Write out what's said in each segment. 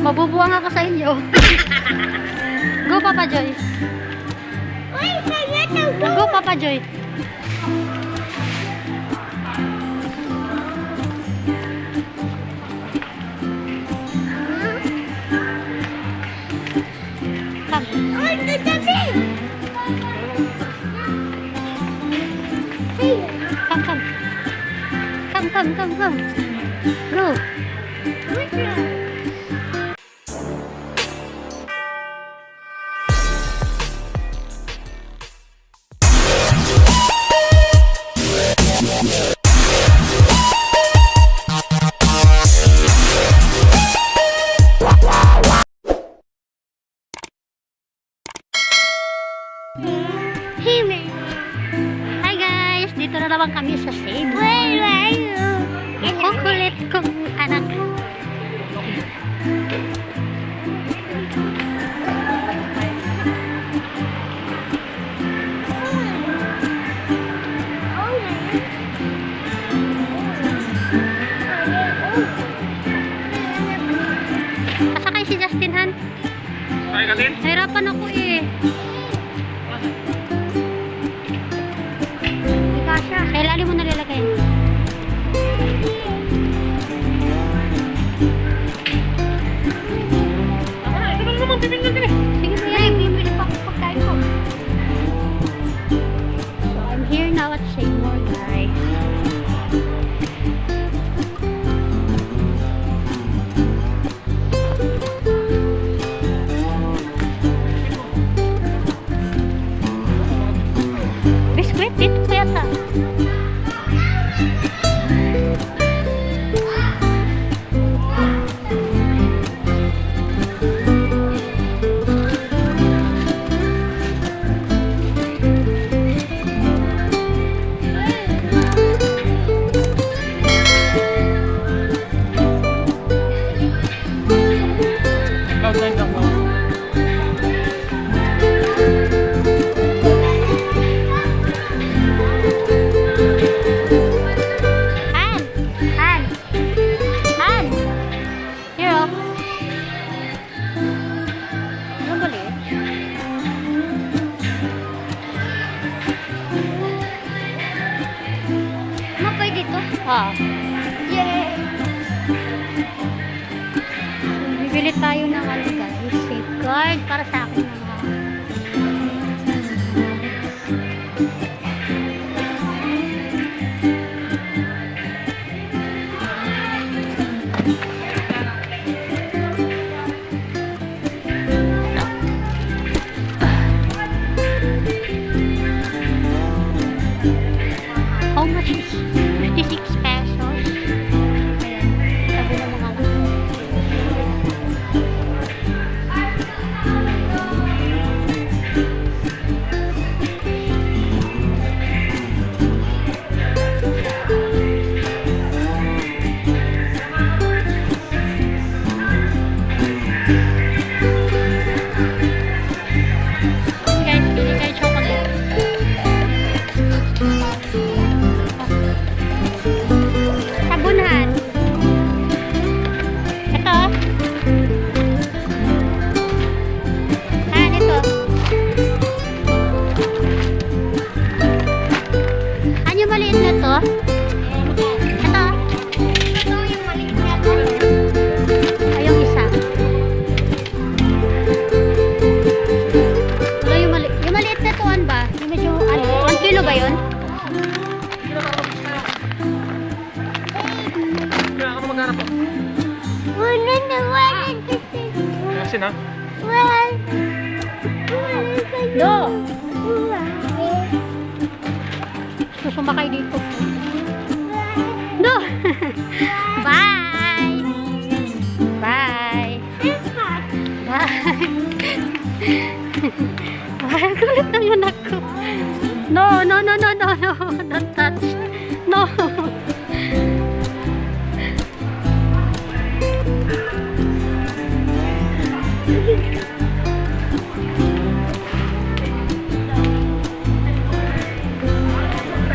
Mabubuwang ako sa inyo. Go, Papa Joy. Uy, kaya to. Go, Papa Joy. Come. Uy, tatabi. Hey. Come, come. Come, come, come, come. Go. Which one? Hey, man. Hi guys! Dito na naman kami sa Cebu. Where are you? Ang kukulit kong anak. Oh, man. Kasakay si Justin Han. Kaya ka din? Nahirapan ako eh. Sa ilalim mo nalalagay. Ako na, ito lang naman, bibili din eh. Sige, Ay, bibili pa ako pagkain ko. So, I'm here now at Seymour, guys. Biscuit? Dito pa yata. Cloud nine lang, cloud. Han! Han! Han! Here, oh. Ano ba liit? Ma, pwede to? Ah. Yay! Bibili tayo ng ano guys, safeguard para sa akin mga. How much is 56 pesos? Ayan, sabi ng mga anak ko. Guys, pili kayo chocolate. Sabunhan. Ito. Han, ito. Ano yung maliit na to? Ito. Ito yung maliit na to. Ay, yung isa. Wala yung yung maliit na to, ano ba? Yung medyo, ano, 1 kilo ba yun? Kaya ako maghanap po. Wala na, wala kasi. Kasi na. Wala. No! Gusto sumakay dito. No! Bye! Bye! Bye! Ay, kulit ng anak ko. No, no, no, no, no, no. Don't touch. No.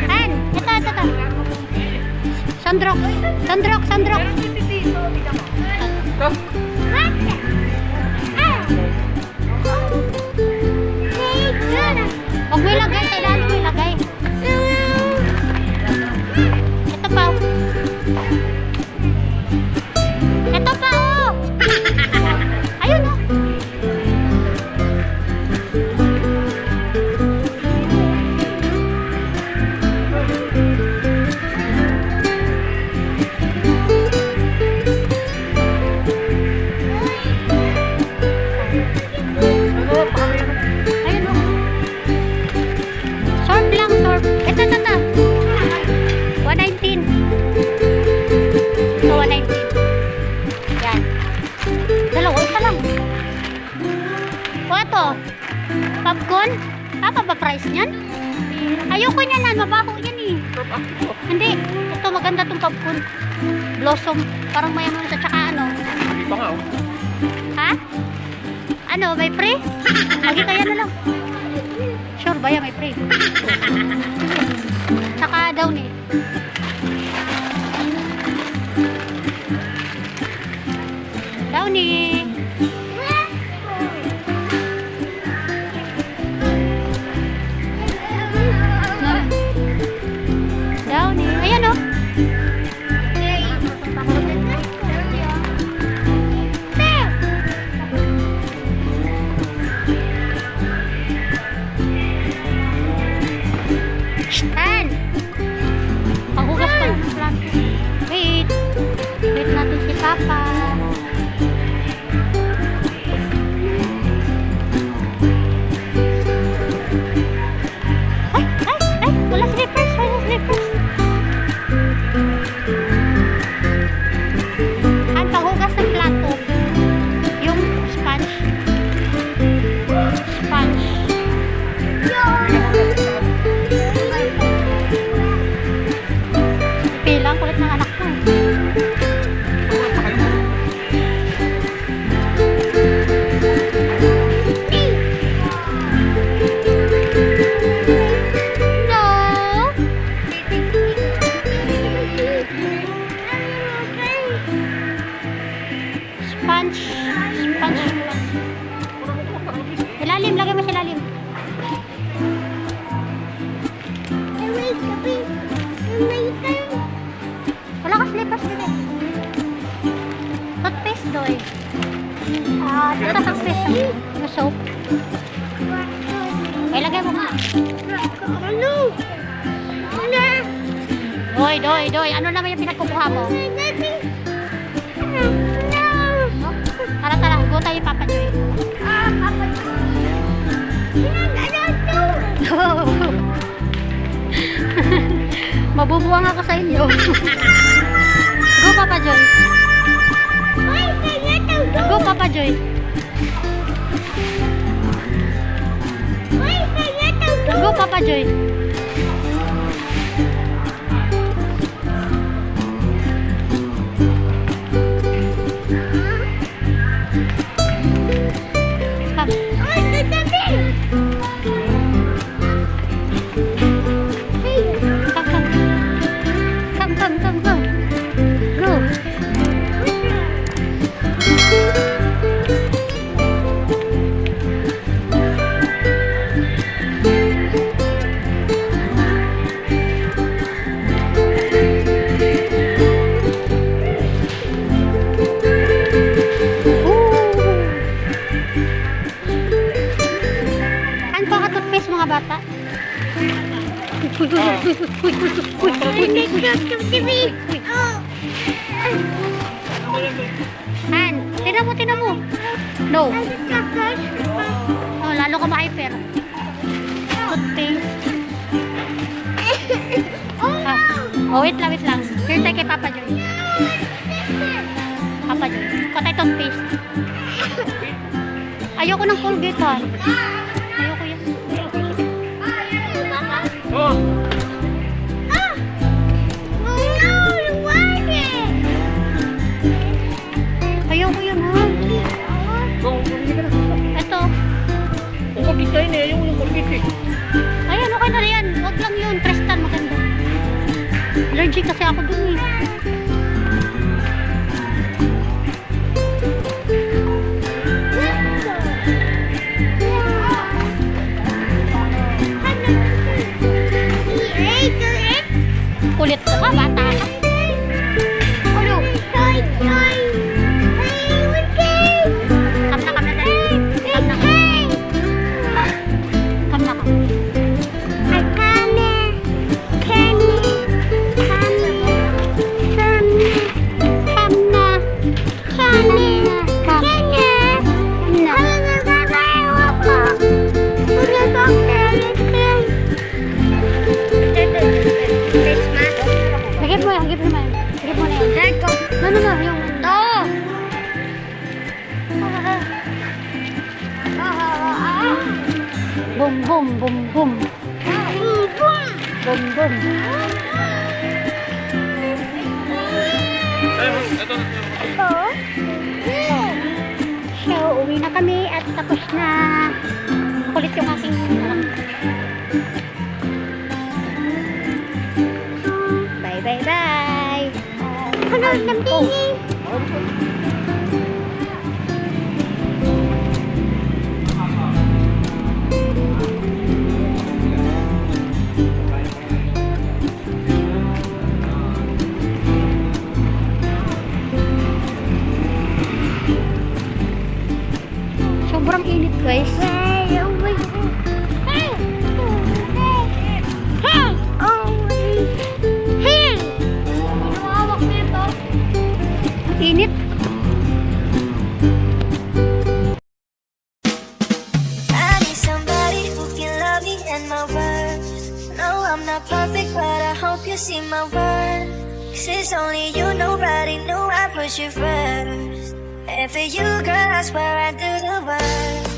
Han, ito, ito, ito. Sandrock. Sandrock, Sandrock. Ito. What? Ah. Hey, good. Huwag mo ilagay. Sa ilalim mo ilagay. Ito pa, oh. Ito pa, oh. Ayun, oh. Ano, baka may ano. Ayun, oh. Surf lang, surf. Ito, ito, ito. 119. Ito, 119. Yan. Dalawa, isa lang. O, ito. Popcorn? Tama ba price niyan? Ayoko niyan na. Mabaho yan eh. Sarap, ah. Ito. Hindi. Ito, maganda tong popcorn. Blossom. Parang mayaman sa tsaka ano. Hindi pa nga, oh. Ha? Ano, may free? Lagi kaya na lang. Sure ba yan, may free? Tsaka down eh. Downy. No. Downy. Ayan oh. Stan! Paghugas pa ng plato. Wait. Wait natin si Papa. Ay! Ay! Ay! Wala slippers! Wala slippers! Ang paghugas ng plato. Yung sponge. Sponge. Pila, ang kulit ng anak ko eh. No! Sponge. Sponge. Sponge. Ilalim, lagay mo sa ilalim. Wala ka slippers dito. Toothpaste doy. Ah, ito toothpaste. Yung soap. Ay, lagay mo nga. Ano? Ano? Doy, doy, doy. Ano naman yung pinagkukuha mo? No. Tara, tara. Go tayo, Papa Joy. Ah, Papa. Ano to? Mabubuwang ako sa inyo. Go, Papa Joy. Ay, kaya to. Go, Papa Joy. Ay, kaya to. Go, Papa Joy. Come. Ay, tatabi. Hey. Come, come. Come, come, come, go. Go. Ooh. Ano pa ka toothpaste, mga bata? Uy, uy, uy, uy, uy, uy, uy, uy, uy, uy, uy. Oh. Han, tingnan mo, tingnan mo. No. Ay, kakas. Oh, lalo ka ma-hyper. Toothpaste. Oh, Ah. no. Oh, wait lang, wait lang. Here tayo kay Papa Joy. Papa Joy. Kuha tayo toothpaste. Ayoko ng Colgate, Han. Ayoko yan. Oh! Ah! No, water. Ayoko yun, Han. Go, bumili ka na. Ito. Kung Colgate kayo eh. Ayaw yung Colgate eh. Ayan, okay na yan. Wag lang yun. Tristan, maganda. Allergic kasi ako dun eh. Boom, boom, boom. Boom. Boom, boom. Ay, ito. Ito. So, uwi na kami at tapos na. Kulit yung aking anak. Bye, bye, bye. Ano ng baby? Sobrang init, guys. Hey, oh my. Hey! Hey! Hey! Oh, hey! Sino hawak nito? Ang init. I need somebody who can love me and my worst. No, I'm not perfect, but I hope you see my worth. 'Cause it's only you, nobody knew I put you first. And for you, girl, I swear I do the worst.